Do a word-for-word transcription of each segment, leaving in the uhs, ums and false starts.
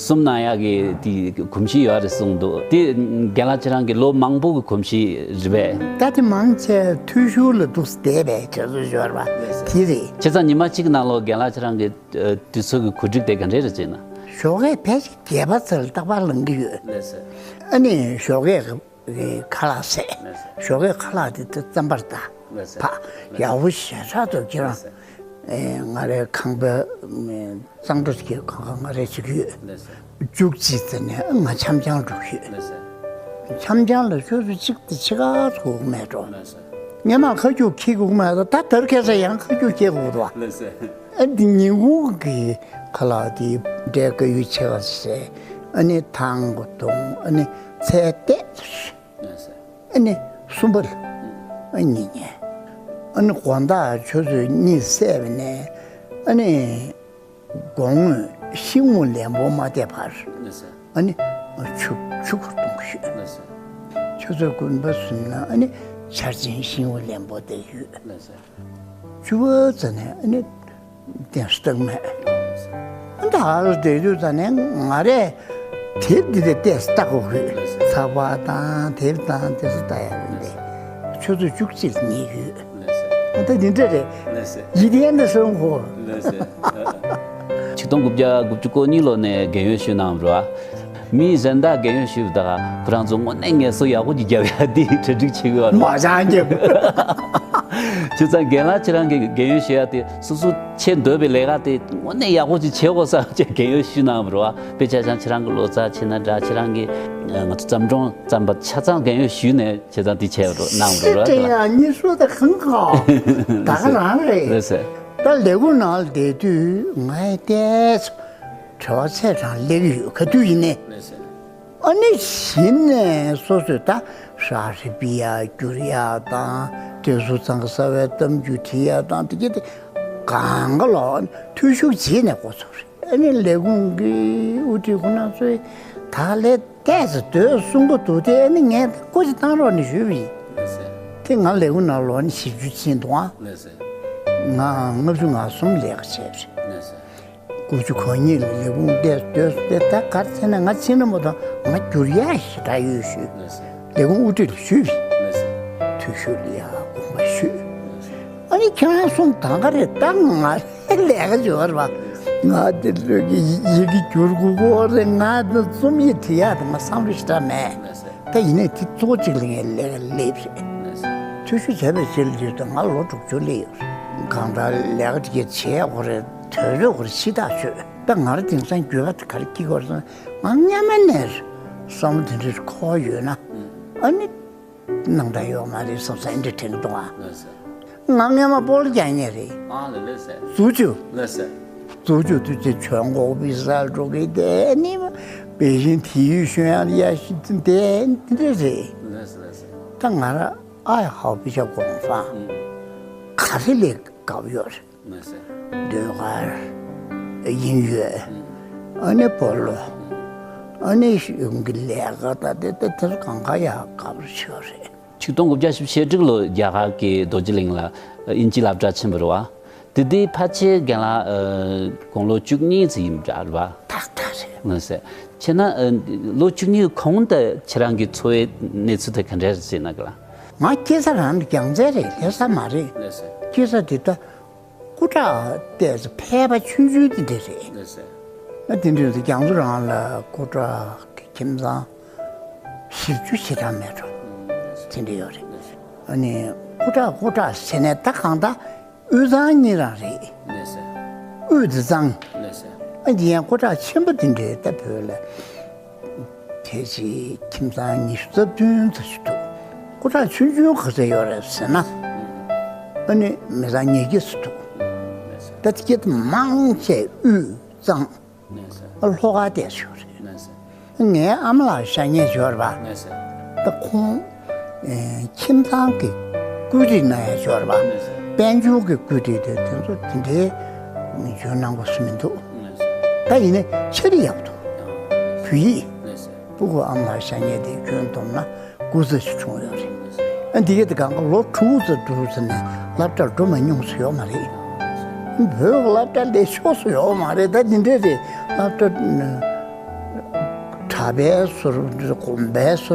གསུམ་གནང་ཡག་གི་དེ་གོམས་གཤིས་ཡོད་རེད་གསུངས་འདུག་དེ་རྒན་ལགས་ཁྱེད་རང་གི་ལོ་མང་པོ་གི་གོམས་གཤིས་རེད་པས། ད་དེ་མང་ཆེ་འཐུས་ཤོར་ལ་འདུག་བསྡད་པའི་དུས་ཚོད་ཡོད་རེད་པ། ལགས་སོ། དེ་རེད། བྱས་ཙང་ཉི་མ་གཅིག་ནང་ལོགས་རྒན་ལགས་ཁྱེད་རང་གི་ཨ་དུས་ཚོད་ཀྱི་གོ་སྒྲིག་དེ་ག་འདྲས་རེད་ཅེ་ན། ཞོགས་ཀས་ཕལ་ཆེར་བརྒྱད་པ་ཙམ་ལ་རྟག་པར་ལངས་ཀྱི་ཡོད། ལགས་སོ། ཨ་ནི་ཞོགས་ཀས་ཁ་ལག་བཟས། ལགས་སོ། ཞོགས་ཀས་ཁ་ལག་དེ་རྩམ་པར་ད། ལགས་སོ། ཕ། ལགས་སོ། ཡག་པོ་ཞེ་དྲག་འདུག་ཁྱེད་རང་། ལགས་སོ། ཨེ་ང་རའི་ཁང་པའི་གཙང་སྦྲ་ཞིག་གང་ག་ང་རས་བྱེད་ཀྱི་ཡོད། ལགས་སོ། བཅུ་གཅིག་ཙམ་ནས་ང་འཆམ་འཆམ་འགྲོ་གི་ཡོད། ལགས་སོ། འཆམ་འཆམ་ལ་ཆུ་ཚོད་གཅིག་དང་ཕྱེད་ཀ་ཚོད་མེད་འགྲོ། ལགས་སོ། སྔོན་མ་ཁ་རྒྱུག་འཁྱེར་དགོས་མེད་ད། ད་དར་ཁ་ས་ཡང་ཁ་རྒྱུག་འཁྱེར་དགོས་འདུག་ལགས་སོ། ཨ་འདི་ཉིན་གུང་གི་ཁ་ལག་དེ་འབྲས་དཀར་ཡོལ་ཕྱེད་ཀ་ཟས། ཨ་ནི་ཐང་གོ་བཏུང་། ཨ་ནི་ཚལ་བལྟས། ལགས་སོ། ཨ་ནི་གསུམ་པ་ལ་ཨ་གཉིད་ཉལ། ཨ་ནི་དགོང་དག་ཆུ་ཚོད་གཉིས་ཚད་པ་ནས་ཨ་ནི་དགོང་དངོས་ཤིང་སྔོ་ལན་པོ་མ་བལྟས་བར། ལགས་སོ། ཨ་ནི་ཆུ་ཆུ་ཁུར་གཏོང་གི་ཡོད། ལགས་སོ། ཆུ་ཚོད་དགུ་པ་ཟིན་ན་ཨ་ནི་ཆར་ཆེན་ཤིང་སྔོ་ལན་པོ་བལྟས་ཡོད། ལགས་སོ། བཅུ་པ་ཙམ་ནས་ཨ་ནི་ཏོག་ཙམ་སྟག་མེད། ཨ་ད་ཨ་རུ་བསྡད་དུས་ཙམ་ནས་ང་རས་དེབ་འདི་དེ་ཏོག་ཙམ་ལྟ་དགོས་གི། ཚགས་པར་དང་དེབ་དང་དེ་ཚོ་ལྟ་ཡག་རེད་འདི། ཆུ་ཚོད་བཅུ་གཅིག་ཉལ་གི་ཡོད། ཨ་ད་འདི་འདྲ་རེད། ཡིད་བརྟན་དུ་སོང་གོ། ཆིག་སྟོང་དགུ་བརྒྱ་དགུ་བཅུ་གོ་གཉིས་ལོ་ནས་རྒན་ཡོལ་ཞུས་གནང་བ་རེད་བ། མི་གཞན་དག་རྒན་ཡོལ་ཞུས་པ་དག་ཁོ་རང་ཚོ་དངོས་གནས་ངལ་གསོ་ཡག་པོ་ཅིག་བརྒྱབ་ཡ་འདི་གྲ་སྒྲིག་བྱེད་དགོས་པ་རེད། མ་ཅང་རྒྱབ། བྱས་ཙང་རྒན་ལགས་ཁྱེད་རང་གི་རྒན་ཡོལ་ཞུ་ཡ་དེ་སོ་སོ་བྱེད་འདོད་པའི་ལས་ཀ་དེ་དངོས་གནས་ཡག་པོ་ཅིག་བྱེད་དགོས་བསམ་བྱས་རྒན་ཡོལ་ཞུས་གནང་བ་རེད་བ། དཔེ་ཆ་ཆ་ཁྱེད་རང་གི་ལོ་ཙཱ་བྱས་ན་འདྲ། ཁྱེད་རང་གི་ང་ཚོ་བརྩམས་སྒྲུང་བརྩམས་པ་ཆ་ཚང་རྒན་ཡོལ་ཞུས་ནས་བྱས་ཙང་དེ་བྱས་པ་རེད་གནང་བ་རེད་བ། དེ་ཡང་ཉི་ཤུ་དང་གང་ག་ད་ག་རང་རེད། རེད་ཟེར། ད་ལས་ཁུངས་ནང་ལ་བསྡད་དུས་ང་ཡི་ཏོག་ཙམ་བྲེལ་བ་ཚ་གྲང་སླེབས་ཀྱི་ཡོད་ག་དུས་ཡིན་ནའི། ཨ་ནི་གཞི་ནས་སོ་སོས་ད་ཧྲ་ཧྲི་པི་ཡ་བསྒྱུར་ཡ་དང་དེ་སུ་ཚང་གི་གསར་བའི་གཏམ་རྒྱུད་བྲིས་ཡ་དང་དེ་གྱད་དེ་གང་ག་ལོག་འཐུས་ཤོར་བྱས་ནས་འགོ་ཚུགས་རེད། ཨ་ནི་ལས་ཁུངས་ཀྱི་དབུ་ཁྲིད་ཁོ་ན་ཚོས་ད་ལས་ཏོག་ཙམ་སྡོད་གསུང་གི་འདུག་སྟེ། ཨ་ནི་ངས་སྐུ་མཁྱེན་བཏང་རོགས་གནང་ཞུས་པ་ཡིན། ལགས་སོ། དེ་ང་ལས་ཁུངས་ནང་ལོ་ནི་བཞི་བཅུ་ཕྱིན་འདུག་ཨ། ལགས་སོ། ང་ལྔ་བཅུ་ང་གསུམ་ལས་ཀ་བྱས་པ་རེད། ལགས་སོ། དགུ་བཅུ་གོ་གཉིས་ལ་ལས་ཁུངས་བལྟས་སྡོད་སྡོད་ད་ག་རེ་ཟེར་ན་ང་ཕྱིན་ན་མ་གཏོགས་ང་བསྒྱུར་ཡག་ཞེ་དྲག་ཡོད་ཞུས། ལགས་སོ། ལས་ཁུངས་དབུ་ཁྲིད་ལ་ཞུས། ལགས་སོ། འཐུས་ཤོར་ལ་ཡ་དགོངས་པ་ཞུས། ཨ་ནི་ཁྱེད་རང་གསུང་དང་ག་རེད། ད་ང་ལས་ཀ་ཡོད་རེད་པ། ང་དེ་ལོས་ཀྱི་ཡི་གེ་བསྒྱུར་དགོས་གོ་རེད། ང་དེ་རྩོམ་ཡིག་བྲིས་ཡག་དེ་ང་བསམ་བློ་ཞེ་དྲག་མེད། ལགས་སོ། ད་ཡིན་ནའི་དེ་གཙོ་བོ་གཅིག་ལ་ངས་ལས་ཀ་སླེབས་རེད། ལགས་སོ། འཐུས་ཤོར་བྱས་པའི་རྗེས་ལ་འདིར་ད་ང་ལོ་དྲུག་ཅུ་སླེབས་ཡོད་རེད། གང་ལྟར་ལས་ཀ་དེ་གས་བྱེད་ཡག་གོ་རེད། དུས་ཚོད་གོ་རེད། ཕྱི་ཐག་ཆོད། ད་ང་རང་དེང་སང་འགྱོད་པ་དེ་ག་རེ་སྐྱེ་གོ་རེད་ཟེར་ན། ང་སྔ་མ་ནས་བསམ་བློ་དེ་འདྲའི་འཁོར་ཡོད་ན། ཨ་ནི། སྣང་དག་ཡོད་མ་རེད་བསམ་ས་འདི་དྲན་འདུག་ཨ། ལགས་སོ། ང་སྔོན་མ་སྤོ་ལོ་རྒྱག་མཁན་རེད། ཨ་ལ་ལགས་སོ། ཟུག་ཆུ། ལགས་སོ། ཟུག་ཆུ་དུས་ཚོད་ཆོས་འགོག་པའི་སར་འགྲོ་གི་དེ་ནི་པེ་ཅིན་དེ་ཡུལ་ཤོད་ཡང་ཡ་ཤི་དེ་འདི་རེད། ལགས་སོ་ལགས་སོ། ད་ང་ར་ཨ་ཧའོ་པི་ཤ་གོང་ཧྥང་ག་རེ་ལས་དགའ་བོ་ཡོད་རེད། ལགས་སོ། ཟློས་གར། དབྱིན་ཡོད། ཨ་ནི་སྤོ་ལོ། ཨ་ནི་གཞུང་གི་ལས་ཀ་ད་དེ་ད་དེ་ཚོ་གང་ག་ཡག་དགའ་པོ་ཞིག་རེད། ཆིག་སྟོང་དགུ་བརྒྱ་བཞི་བཅུ་ཞེ་དྲུག་ལོ་རྒྱ་གར་གྱི་རྡོ་རྗེ་གླིང་ལ་དབྱིན་ཇིའི་སློབ་གྲྭར་ཕྱིན་པ་རེད་བ། དེ་དུས་ཕལ་ཆེར་རྒན་ལགས་དགུང་ལོ་བཅུ་གཉིས་ཙམ་ཡིན་པ་འདྲ་རེད་བ། ཏག་ཏག་རེད། ལགས་སོ། བྱས་ན་ལོ་བཅུ་གཉིས་གོང་དུ་ཁྱེད་རང་གི་འཚོ་བའི་གནས་ཚུལ་དེ་ག་འདྲ་རེད་ཟེར་ན་རྒན་ལགས། ང་སྐྱེས་ས་རང་རྒྱལ་རྩེ་རེད། ལྷ་ས་མ་རེད། ལགས་སོ། སྐྱེས་ས་དེ་ད། སྐུ་དྲག་ཏོག་ཙམ་ཕལ་པ་ཆུང་ཆུང་དེ་འདྲ་རེད། ལགས་སོ། ང་དེ་འདྲ་རེད། རྒྱ་མཚོ་རང་ལ་སྐུ་དྲག་གི་ཁྱིམ་ཚང་བཞི་བཅུ་ཞེ་གྲངས་མེད་འགྲོ། ལགས་སོ། དེ་འདྲ་ཡོད་རེད། ལགས་སོ། ཨ་ནི་སྐུ་དྲག་སྐུ་དྲག་ཟེར་ནས་ད་གང་ལྟར་དབུས་གཙང་གཉིས་རང་རེད། ལགས་སོ། དབུས་དེ་གཙང་། ལགས་སོ། ཨ་འདི་ཡང་སྐུ་དྲག་ཆེན་པོ་དེ་འདྲ་ད་བོད་ལ། ཕལ་ཆེར་ཁྱིམ་ཚང་ཉི་ཤུ་རྩ་བདུན་ཙམ་ཞིག་འདུག་སྐུ་དྲག་ཆུང་ཆུང་ག་ཚོད་ཡོད་རེད་ཟེར་ན། ཨ་ནི་མི་ཚང་ཉིས་བརྒྱ་ཙམ་འདུག་ད་དེ་གྱད་མང་ཆེ་དབུས་གཙང་། ལྷོ་ཁ་དེ་ཚོ་རེད། ངའི་ཨ་མ་ལགས་ཤ་ཉེ་ཡོད་རེད་པ། ད་ཁོང་ཁྱིམ་ཚང་གི་བཀོད་སྒྲིག་གནང་ཡ་ཡོད་རེད་པ། དཔལ་འབྱོར་གྱི་བཀོད་སྒྲིག་དེ་དེ་ཚོ་དེ་འདྲའི་འཇོན་གནང་དགོས་སུ་མི་འདུག་ད་ཡིན་ནའི་ཆེད་ཡག་འདུག་བོད་ཡིག་སྤུ་གུ་ཨ་མ་ལགས་ཤ་ཉེ་དེ་ཁྱོན་བསྡོམས་ན་དགུ་ཙམ་ཞིག་བྱུང་ཡོད་རེད། ཨ་འདི་ག་དེ་གང་ག་ལོ་དྲུག་ཙམ་དྲུག་ཙམ་ནས་སློབ་གྲྭར་འགྲོ་མ་མྱོང་ས་ཡོད་མ་རེད། བོད་ཀྱི་སློབ་གྲྭ་ལས་ཆོག་ས་ཡོད་མ་རེད། ད་འདི་འདྲས་རེད། སློབ་གྲྭ་ གྲྭ་པའི་བཟོ་འདྲ་དགོན་པའི་བཟོ་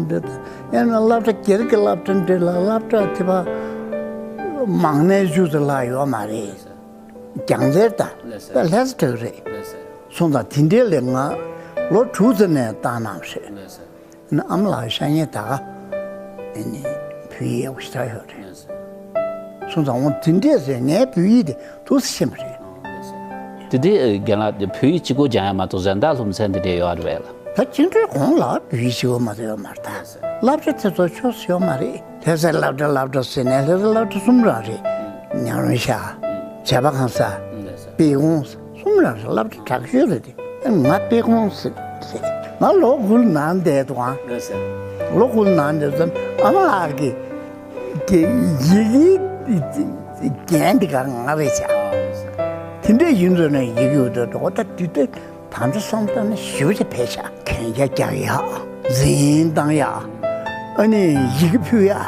འདྲ་ཡང་ན་སློབ་གྲྭ་སྒེར་གྱི་སློབ་གྲྭ་འདྲ་ལ་སློབ་གྲྭ་དེ་བ་མང་ནས་བཅུ་ཙམ་ལྷག་ཡོད་མ་རེད། རྒྱང་རྩར་དང་ལྷ་ས་དྲུག་རེད། སོང་ཙང་དེ་འདྲའི་ལས་ང་ལོ་དྲུག་ཙམ་ནས་བཏང་གནང་རེད། ཨ་མ་ལགས་ཤ་ཉེ་ད་ག་ཨ་ནི་བོད་ཡིག་ཡག་པོ་ཞེ་དྲག་ཡོད་རེད། སོང་ཙང་འོ་དེ་འདྲས་ཟེར་ངའི་བོད་ཡིག་དེ་ཐུགས་སུ་ཤེས་པ་རེད། དེ་དུས་རྒན་ལགས་བོད་ཡིག་གཅིག་པོ་སྦྱང་ཡ་མ་གཏོགས་གཞན་དག་སློབ་ཚན་དེ་འདྲས་ཡོད་རེད་བས་ལ། ད་བཅིངས་འགྲོལ་གོང་ལ་བོད་ཡིག་གཅིག་པོ་མ་གཏོགས་ཡོད་མ་རེད་ད། སློབ་གྲྭ་དེ་ཚོ་ཕྱོགས་སུ་ཡོད་མ་རེད། ལྷ་སའི་སློབ་གྲྭ་སློབ་གྲྭ་ཟེར་ནས་ལྷ་སའི་སློབ་གྲྭ་གསུམ་རང་རེད། ཉང་རོང་ཤག་བྱེས་པ་ཁང་གསར། དཔེ་ཁང་གསུམ་རང་རེད། སློབ་གྲྭ་དྲག་ཤོས་རེད་དེ། ང་དཔེ་ཁང་ཟེར་ཟེར། ང་ལོ་དགུ་ནང་བསྡད་འདུག་ཨང་། ལོ་དགུ་ནང་བསྡད་ཙམ་ཨ་མ་ལགས་ཀྱི་དེ་ཡི་གེ་རྒྱན་དེ་ག་ང་རེད་ཤག་དེ་འདྲས་ཡིན་ཙང་ནས་ཡི་གེ་འུ་ཐུག་འགྲོ་ད་དུས་དེ། ད་ཚོ་བསམ་བཏང་ན་ཞེ་པོ་ཅིག་ཕལ་ཆེ་གན་རྒྱ་རྒྱག་ཡག་འཛིན་བཏང་ཡག་ཨ་ནི་ཡི་གེ་ཕུལ་ཡག་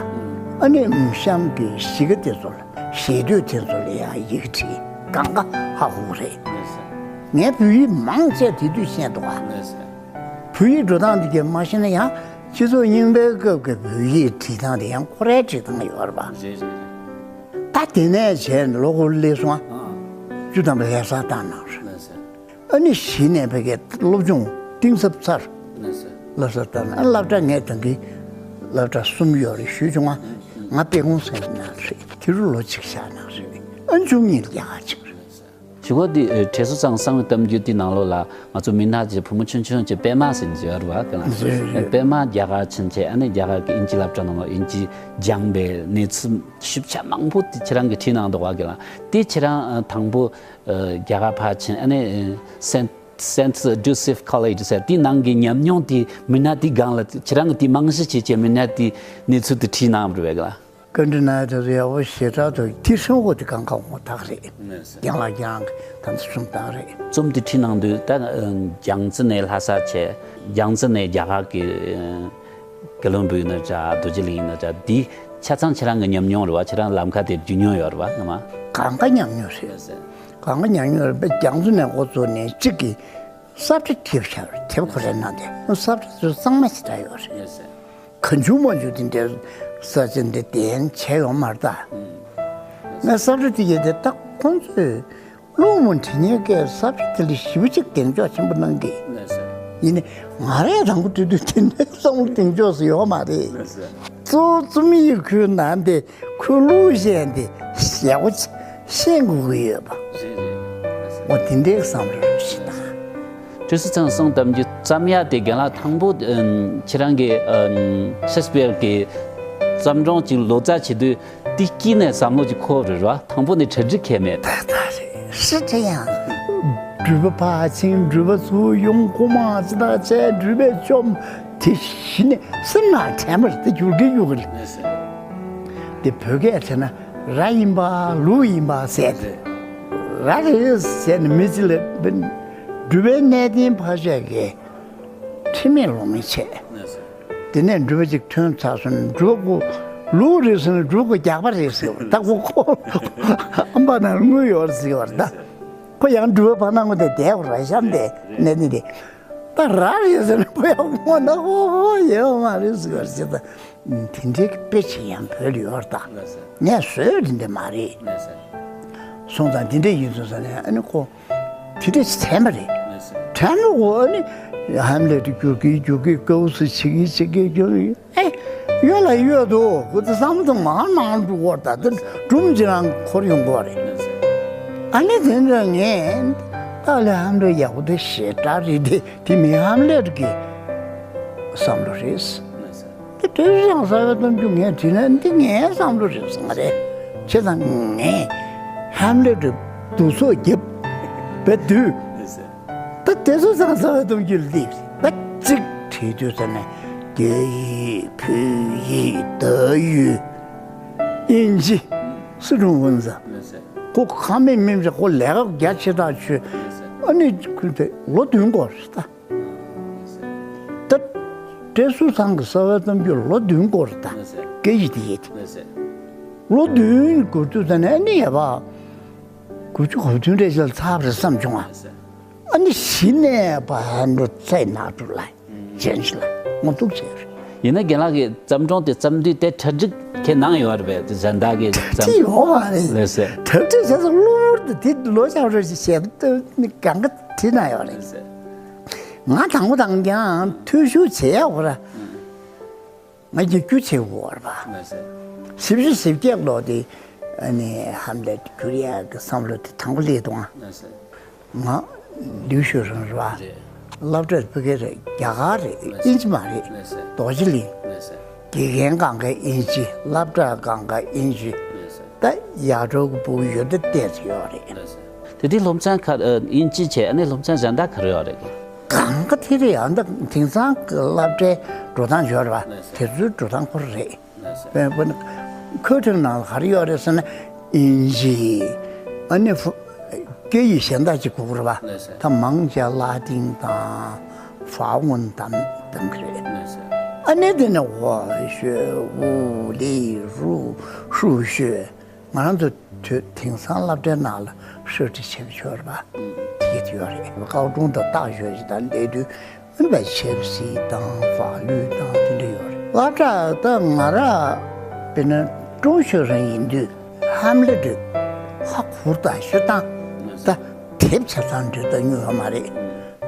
ཨ་ནི་གཤམ་གྱི་གཞིས་ཀ་དེ་ཚོ་ལ་ཞེ་འདོད་དེ་ཚོ་ལ་ཡང་ཡི་གེ་བྲིས་གང་ག་ཧ་གོ་གི་རེད། ངས་བོད་ཡིག་མང་ཆེ་དེ་དུས་ཤེས་འདུག་ག་བོད་ཡིག་འགྲོ་སྟངས་དེ་གས་མ་ཤེས་ན་ཡང་སྤྱི་ཚོགས་རྙིང་པའི་སྐབས་ཀྱི་བོད་ཡིག་བྲིས་སྟངས་དེ་ཡང་ཁོ་རའི་བྲིས་སྟངས་ཡོད་རེད་པ། རེད་རེད་རེད། ད་དེ་ནས་བྱས་ནས་ལོ་དགུ་སླེབས་སོང་ཨ། བཅུ་ཐམ་པ་ལྷ་སར་བཏང་གནང་རེད། ཨ་ནི་གཞི་ནས་ཕ་གིའི་སློབ་སྦྱོང་གཏིང་ཟབ་ཚར། ལྷ་སར་བཏང་ཨ་སློབ་གྲྭ་ངས་ད་གིན་སློབ་གྲྭ་གསུམ་ཡོད་རེད་ཞུས་བྱུང་ང་དཔེ་ཁང་ཟེར་ན་རེད་དེ་རུ་ལོ་གཅིག་བཞག་གནང་རེད། ཨ་ཆུང་ངུ་ལ་རྒྱ་གར་ཕྱིན་རེད། ཞུ་གོ་དེ་བགྲེས་སོང་ཙང་གསང་བའི་གཏམ་རྒྱུད་དེ་ནང་ལོགས་ལ་ང་ཚོ་མི་སྣ་གཅིག་བུ་མོ་ཆུང་ཆུང་གཅིག་པད་མ་ཟེར་མཁན་ཅིག་ཡོད་རེད་བ། རེད་རེད། པད་མ་རྒྱ་གར་ཕྱིན་བྱས་ཨ་ནི་རྒྱ་གར་གྱི་དབྱིན་ཇི་སློབ་གྲྭ་ནང་ལ་དབྱིན་ཇི་སྦྱངས་པའི་གནས་ཚུལ་ཞིབ་ཆ་མང་པོ་དེ་ཁྱེད་རང་གིས་བྲིས་གནང་འདུག་བ། དེ་ལ་དེ་ཁྱེད་རང་དང་པོ་རྒྱ་གར་ཕར་ཕྱིན་ཨ་ནི་Saint Saint Joseph College ཟེར་དེའི་ནང་གི་ཉམས་མྱོང་དེ་མི་སྣ་དེའི་སྒང་ལ་ཁྱེད་རང་གིས་དེ་རྨང་གཞི་བྱས་བྱས་མི་སྣ་དེའི་གནས་ཚུལ་དེ་བྲིས་གནང་བ་རེད་བས་ལ། བཀའ་འདྲི་གནང་ཡ་དེ་ཚོ་ཡག་པོ་ཞེ་དྲག་འདུག་དེ་ཧྲིལ་པོ་དེ་གང་ག་འོ་ཐག་རེད། རྒན་ལགས་ཁྱེད་རང་གི་ད་ཚོ་གསུང་སྟངས་རེད། རྩོམ་དེ་བྲིས་གནང་དུས་ད་རྒྱལ་རྩེ་ནས་ལྷ་ས་བྱས་རྒྱལ་རྩེ་ནས་རྒྱ་གར་གྱི་དགེ་ལུགས་འབུལ་ཡིན་ན་འདྲ་རྡོ་རྗེ་གླིང་ཡིན་ན་འདྲ་འདི་ཆ་ཚང་ཁྱེད་རང་གི་ཉམས་མྱོང་རེད་བ། ཁྱེད་རང་ལམ་ཁ་དེ་བརྒྱུད་མྱོང་ཡོད་རེད་བ་ངོ་མ། གང་ག་ཉམས་མྱོང་རེད། གང་ག་ཉམས་མྱོང་རེད་པས་རྒྱལ་རྩེ་ནས་འགོ་བཙུགས་ནས་གཅིག་གིས་ས་བཀྲ་དེབ་ཤར་དེབ་ཁོ་རེ་གནང་སྟེ་ས་བཀྲ་ཚོ་གཙང་མ་ཞེ་དྲག་ཡོད་རེད། གང་བྱུང་མང་བྱུང་དེ་འདྲའི་ས་ཆ་འདི་གདན་བྱས་ཡོད་མ་རེད་ད། ང་ས་བཀྲ་དེ་གས་དེ་ད་ཁོང་ཚོས་སློབ་མ་འབྲི་མཁན་གྱི་ས་བཀྲ་དེ་ལ་ཞེ་པོ་ཅིག་གདེང་འཇོག་ཆེན་པོ་གནང་གི། ཡིན་ནའི་ང་རས་དང་པོ་བྲིས་དུས་དེ་འདྲའི་བསམ་བློ་གདེང་འཇོག་ཟེར་ཡོད་མ་རེད། གཙོ་བོ་རྩོམ་ཡིག་ཁོའི་ནང་དེ་ཁོའི་གླུ་གཞས་དེ་ཡག་པོ་ཤེས་དགོས་ཀྱི་ཡོད་པ། འོ་དེ་འདྲའི་བསམ་བློ་ཞིག་དང་། བཀྲ་ཤིས་ཚང་གསུང་གཏམ་རྒྱུད་བརྩམས་ཡ་དེ་རྒན་ལགས་དང་པོ་ཁྱེད་རང་གི་ཤེག་སི་པིར་གྱི་བརྩམས་སྒྲུང་ཅིག་ལོ་ཙཱ་བྱེད་དུས་དེ་དཀྱིལ་ནས་བསམ་བློ་ཅིག་འཁོར་རེད་བ། དང་པོ་ནས་གྲ་སྒྲིག་གས་མེད། ད་ད་རེད་ཧྲི་ཁྲི་ཡང་། འགྲུལ་པ་ཕར་ཕྱིན་འགྲུལ་པ་ཚུར་ཡོང་ཁོ་མ་ཅི་ད་བྱས་འགྲུལ་པས་བཅོམ་དེ་གཞི་ནས་སེམས་ནང་དྲན་པ་རེད་དེ་འགྱུར་གི་འགྱུར་གི་རེད། དེ་བོད་སྐད་བྱས་ན་ར་ཡིན་པ་ལུག་ཡིན་པ་ཟེར་ཏེ། ར་རེད་ཟེར་ནས་མི་ཅི་ལ་འགྲུལ་པའི་གནས་བརྟན་ཕར་བཞག་གི་ཁྲིམས་མེད་ལུགས་མེད་བྱས། དེ་ནས་འགྲུལ་པ་ཅིག་ཐོན་ཚར་སོང་ནས་འགྲུལ་པ་ཁོ་ལུག་རེད་ཟེར་ན་འགྲུལ་པ་ཁོ་རྒྱགས་པ་རེད་ཟེར་བ་ད་ཁོ་ཁོ་ཨམ་པ་ནང་དངུལ་ཡོད་རེད་ཟེར་བ་ད་ཁོ་ཡང་འགྲུལ་པ་ཕར་ནང་ངོ་དེ་བསྡད་པ་ར་ཤམ་དེ་གནས་ནི་དེ་ད་ར་རེད་ཟེར་ན་ཁོ་ཡང་ངོ་ན་ཧོ་ཧོ་ཡོད་མ་རེད་ཟེར་བ་ཟེར་ད་དེ་འདྲའི་དཔེ་ཆེ་ཡང་བོད་ལ་ཡོད་རེད་ད་ངས་བཟོས་དེ་འདྲ་མ་རེད་སོང་ཙང་དེ་འདྲ་ཡིན་སོང་ཟེར་ནས་ཨ་ནི་ཁོ། དེ་འདྲ་ཞིག་དྲན་པ་རེད། དྲན་ནོ་གོ་ཨ་ནི་ཧམ་ལེ་ཏུ་རྒྱུག་གི་རྒྱུག་གི་ཀའུ་སུ་བྱེད་ཀྱི་བྱེད་ཀྱི་རྒྱུག་གི་ཨེ་ཡོད་ལ་ཡོད་དོ་ཁོ་ཚོ་བསམ་བློ་མང་མང་འགྲོ་གོ་ད་དེ་སྒྲུང་ཅི་རང་འཁོར་ཡོང་གོ་རེད། ཨ་ནི་དེ་འདྲ་ངས་ཏཱ་ལའི་ཧམ་ལེ་ཡག་པོ་དེ་ཞེ་དྲག་རེད་དེ་དེ་མི་ཧམ་ལེ་གི་བསམ་བློ་རེད། དེ་དུས་ཡང་གསར་བའི་གཏམ་རྒྱུད་ངས་བྲིས་ན་འདི་ངའི་བསམ་བློ་རེད་བསམ་ག་རེད། བྱས་ཙང་ངས་ཧམ་ལེ་ཏུ་སྡུག་སོག་བརྒྱབ་པའི་དུས་ད་དེ་ཚོ་ཚང་གསར་བའི་གཏམ་རྒྱུད་ལ་ད་གཅིག་བྲིས་དུས་ཙ་ནས་རྒྱ་ཡིག་བོད་ཡིག་ད་ཡུལ་དབྱིན་ཇི་སུ་ཀྲུང་ཝུན་ཟ་ཁོ་ཁ་མེད་མིན་ཟ་ཁོ་ལས་ཀ་རྒྱ་ཆེ་ཐག་ཆོད་ཨ་ནི་ཁུལ་དེ་ལོ་བདུན་འགོར་ད། ད་བཀྲས་ཟུར་ཚང་གི་གསར་བའི་གཏམ་རྒྱུད་ལོ་བདུན་འགོར་ད་སྐད་ཡིག་དེ་ཡིན། ལོ་བདུན་འགོར་དུས་ད་ནས་ཨ་ནི་ཡ་བ་དགུ་བཅུ་གོ་བདུན་རེ་ཞལ་ཚར་བ་རེད་བསམ་བྱུང་ང་། ཨ་ནི་གཞི་ནས་བ་ཧན་འགྲོ་ཚེ་ནག་འགྲོ་ལ། ཅན་ཞིག་ལ་ངོ་ཐུག་བྱས་རེད། ཡིན་ན་རྒན་ལགས་ཀྱིས་བརྩམས་སྒྲུང་དེ་བརྩམས་དུས་དེ་གྲ་སྒྲིག་ཁྱེད་གནང་ཡོད་རེད་པས། དེ་གཞན་དག་གིས་བརྩམས། ཅི་ཡོད་མ་རེད། ལགས་སེ། གྲ་སྒྲིག་བྱས་ཙང་གློ་བུར་དུ་དེ་ལོ་ཤག་རོ་ཞིག་བྱས་ཏེ་གང་ག་བྲིས་གནང་ཡོད་རེད། ལགས་སེ། ང་དང་པོ་དང་ཀྱང་འཐུས་ཤོར་བྱེད་ཡག་གོ་ར། ང་གི་རྒྱུ་ཆེ་བོ་ར་བ། ལགས་སེ། བཞི་བཅུ་ཞེ་བརྒྱད་ལོ་དེ་ཨ་ནི་ཧམ་ལེ་བསྒྱུར་ཡག་གི་བསམ་བློ་དེ་དང་པོ་སླེབས་དང་། ལགས་སེ། ང་ལིའུ་ཞའོ་རེན་རེད་བ། རེད། སློབ་གྲྭ་ཕ་གི་རེད། རྒྱ་གར་རེད། ཨིན་ཇི་མ་རེད། རྡོ་རྗེ་གླིང་། དགེ་རྒན་སྒང་ག་ཨིན་ཇི། སློབ་གྲྭ་སྒང་ག་ཨིན་ཇི། ད་ཡར་འབྲོག་གི་ཕྲུ་གུ་ཡོད་ད་བལྟས་ཡོད་རེད། དེ་དུས་སློབ་ཚན་ཁ་ཨིན་ཇི་བྱས། ཨ་ནི་སློབ་ཚན་གཞན་དག་ག་རེ་ཡོད་རེད། སྒང་ག་དེ་རེད། ཡང་ད་དེང་སང་གི་སློབ་གྲྭའི་འགྲོ་སྟངས་ཡོད་རེད་བ། དེ་ཚོའི་འགྲོ་སྟངས་ཁོ་རེད། དཔེར་ན་ཁོའི་ཁྲིམས་ནང་ལ་ག་རེ་ཡོད་རེད་ཟེར་ན། ཨིན་ཇི། ཨ་ནི་ཧྥུ་སྐད་ཡིག་གཞན་དག་ཅིག་དགོས་རེད་བ། ལགས་སོ། ད་མང་ཆེ་ལ་ཏིང་དང་ཧྥ་ཝུན་དང་དེ་འདྲ་རེད། ལགས་སོ། ཨ་ནི་དེ་ནས་ཝ་ཞོ་ཝུ་ལི་རུ་ཧྲུ་ཞོ། ང་རང་ཚོ་དུས་དེང་སང་སློབ་གྲྭའི་ནང་ལ་ཧྲི་ཏི་བྱེད་ཀྱི་ཡོད་རེད་པ། དེ་ཡོད་རེད། ཀའོ་ཀྲུང་དང་ཏག་ཞོ་ཞིག་དང་སླེབས་དུས་ཨ་ནི་ཆབ་སྲིད་དང་ཧྥ་ལུའུ་དང་དེ་འདྲ་ཡོད་རེད། སློབ་གྲྭ་ད་ང་རང་དཔེར་ན་ཀྲུང་ཞོ་རང་ཡིན་དུས་ཧམ་ལེ་ཏི་ཧ་གོ་ད་ཤོད་སྟངས་ད་དེབ་ཆ་ཚང་འབྲི་ད་མྱོང་ཡོད་མ་རེད།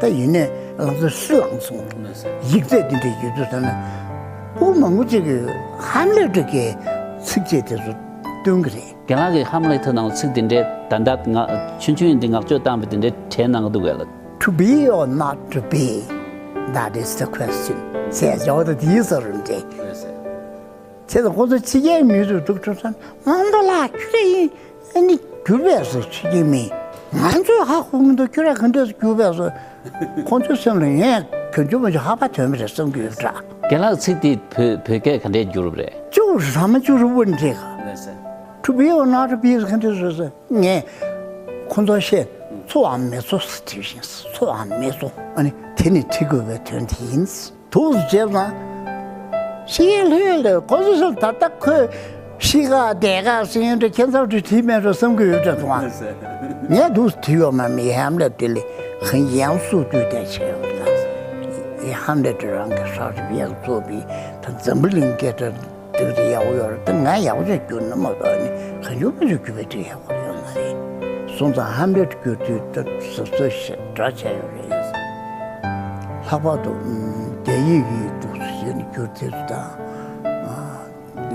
ད་ཡིན་ནའི་ང་ཚོ་ཤི་ལང་སོང་། ཡིག་ཚད་འདི་འདྲ་ཡོད་དུས་ད་ན་ཕྲུ་གུ་མང་པོ་ཅིག་གིས་ཧམ་ལེ་ཏི་གི་ཚིགས་བཅད་དེ་ཚོ་སྟོན་གི་རེད། རྒན་ལགས་ཀྱིས་ཧམ་ལེ་ཏི་ནང་ཚིག་འདི་འདྲའི་ད་ལྟ་ང་ཆུང་ཆུང་ཡིན་དུས་བསྔགས་བརྗོད་བཏང་བའི་དེ་འདྲའི་གྲས་གནང་གི་འདུག་གས་ལགས། To be or not to be, that is the question. ཟེར་བྱ་བ་དེ་ཡིན་ས་རུ་འདྲེ། བྱས་ཙང་ཁོ་ཚོ་ཕྱི་རྒྱལ་མི་ཚོས་འདུག་ཁྲོ་སོང་། དབང་པོ་ལགས་ཁྱོད་རང་ཡིན། ཨ་ནི་བསྒྱུར་བས་སོ་ཆོས་ཀྱི་མི། ང་ཚོས་ཧ་གོ་མི་འདུག་ཁྱོད་རང་ག་འདྲས་སུ་བསྒྱུར་བས་སོ། ཁོང་ཚོའི་སེམས་ལ་ངས་གང་བྱུང་མང་བྱུང་ཧ་པ་དོན་མི་རེད་བསམ་གྱི་ཡོད་འདྲ། རྒན་ལགས་ཚིག་དེ་བོད་བོད་སྐད་ག་འདྲས་བསྒྱུར་བ་རེད། ཅུ་ར་མ་ཅུ་རུ་བོ་འདྲེ་ག། To be or not to be ཟེར་ག་འདྲས་སོ་སོ། ངས་ཁོང་ཚོར་བཤད། ཚོ་བའམ་མི་ཚོ་ཟེར་བྲིས་ཤིང་ཚོ་བའམ་མི་ཚོ། ཨ་ནི་དེ་ནི་བྲི་དགོས་པའི་དོན་དེ་ཡིན། དུས་བྱས་ཙང་། ཤི་ཡས་ལྷོད་ལས་ཁོ་ཚོ་ཚོ་ད་ལྟ་ཁོས་ཤི་ག་བསྡད་ག་ཟེར་ཡོང་དུས་ཁྱེད་ཚོ་བྲིས་བྲིས་མེད་འགྲོ་བསམ་གྱི་ཡོད་འདྲ་འདུག་ཨ། ངས་འདུག་བྲིས་ཡོད་མ་མི་ཧམ་ལེ་ཏི་ལི་ཧན་ཡང་སུ་དུས་དེ་བྱས་ཡོད་ལ། ཧམ་ལེ་ཏི་རང་གི་ཧྲག་རིབ་ཡག་གཙོ་བི་ད་འཛམ་བུ་གླིང་སྐད་སྒྲ་འདི་ཡག་པོ་ཡོད་རེད། ད་ང་ཡག་པོ་ཅིག་བསྒྱུར་ན་མ་གཏོགས་ནི་གང་བྱུང་མང་བྱུང་བསྒྱུར་བའི་འདྲ་ཡག་པོ་ཡོད་མ་རེད། སོང་ཙང་ཧམ་ལེ་ཏི་བསྒྱུར་དུས་ད་གཟབ་གཟབ་ཞེ་དྲག་བྱས་ཡོད་རེད། ལྷག་པར་དུ་རྒྱ་ཡིག་གི་འདུག་ཟེར་ནས་བསྒྱུར་དུས་དང་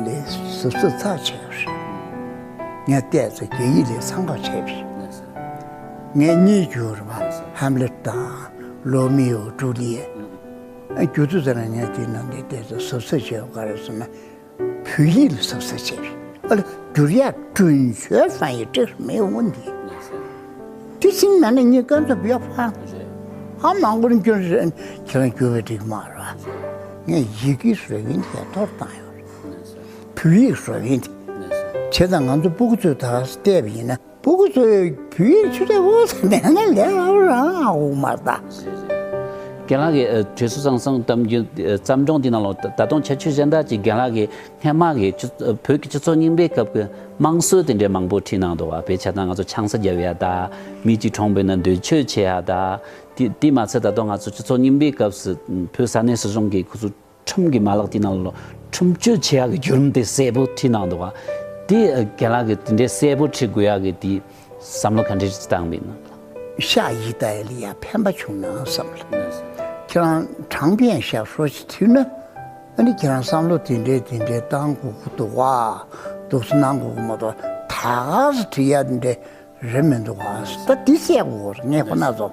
ལས་གཟབ་གཟབ་ཚགས་ཆེ་བ་རེད། ངས་བལྟས་ཚེ་རྒྱ་ཡིག་ལས་འཚང་ཁ་ཆེ་བ་རེད། ངས་གཉིས་བསྒྱུར་བ་ཧམ་ལེ་ཏི་དང་ལོ་མི་ཡོ་ཏྲུ་ལི་ཡེ། བསྒྱུར་དུས་ཙམ་ན་ངས་དེའི་ནང་དེ་བལྟས་ཚེ་གཟབ་གཟབ་བྱས་པ་ག་རེ་ཟེར་ན། བོད་ཡིག་ལ་གཟབ་གཟབ་བྱས་པས། ཨ་ལ་བསྒྱུར་ཡག་ཀྲུང་ཞོན་ཧྥན་ཡི་ཀྲིག་མེ་འོང་འདི། དེ་ཕྱིན་ན་ནི་ངས་ཀན་ཚོ་བེ་ཧྥང་། ཨ་མང་པོ་ནི་སྐྱོན་རེད། ཁྱེད་རང་བསྒྱུར་བའི་འགྲིག་མ་རེད། ངས་ཡི་གེ་བཟོ་ཡིན་དེ་ཐོར་བཏང་ཡོད་རེད། བོད་ཡིག་བཟོ་ཡིན་དེ། བྱས་ཙང་ང་ཚོ་སྤུ་གུ་ཚོས་ད་བལྟས་པ་ཡིན་ན། སྤུ་གུ་ཚོས་བོད་ཡིག་ཆུ་ཚོད་འོ་ཟེར་ནས་ན་ལས་སླ་པོ་རང་འོ་མ་ད། རྒན་ལགས་ཀྱིས་ཨ་བྲིས་གཟུགས་བཟང་བཟང་གཏམ་རྒྱུད་ཨ་བརྩམས་སྒྲུང་འདི་ནང་ལ་ད་ད་དུང་ཁྱད་ཆོས་གཞན་དག་ཅིག་རྒན་ལགས་ཀྱིས་སྔས་མ་གི་སྤྱི་བོད་ཀྱི་སྤྱི་ཚོགས་རྙིང་པའི་སྐབས་ཀྱི་དམངས་སྲོལ་དེ་འདྲའི་མང་པོ་བྲིས་གནང་འདུག་བ། དཔེ་ཆ་ད་ང་ཚོ་ཆང་ས་བརྒྱབ་ཡ་ད་མི་གཅིག་གྲོངས་པ་ཡིན་ན་འདོད་ཆོས་བྱེད་ཡ་ད། དེ་དེ་མ་ཚད་ད་དུང་ང་ཚོ་སྤྱི་ཚོགས་རྙིང་པའི་སྐབས་སུ་བོད་ས་གནས་སྲིད་གཞུང་གིས་ཁོ་ཚོ་ཁྲིམས་ཀྱི་མ་ལག་དེའི་ནང་ལ་ཁྲིམས་གཅོད་བྱེད་ཡག་གི་བརྒྱུད་རིམ་དེ་གསལ་པོ་བྲིས་གནང་འདུག་བ། དེ་རྒན་ལགས་ཀྱིས་དེ་འདྲའི་གསལ་པོ་བྲིས་དགོས་ཡག་གི་དེ་བསམ་བློ་ག་འདྲ་ཞིག་བཏང་བ་ཡིན་ན། ཤ་ཡི་ད་ཡ་ལ་ཡ་ཕན་པ་བྱུང་ན་བསམ་ལ། ཁྱེད་རང་དྲང་པའི་ཞབས་བྲོ་ཞིག་བྲིས་ན། ཨ་ནི་ཁྱེད་རང་བསམ་བློ་དེ་འདྲའི་དེ་འདྲའི་བཏང་དགོས་ཀྱི་འདུག་བ། འདུག་སེ་གནང་དགོས་ཀྱི་མ་གཏོགས་ད་ག་སེ་བྲིས་ཡ་དེ་འདྲའི་རེད་མི་འདུག་ག། ད་འདི་བཤད་དགོས་རེད། ངས་ཁོ་ན་ཚོ་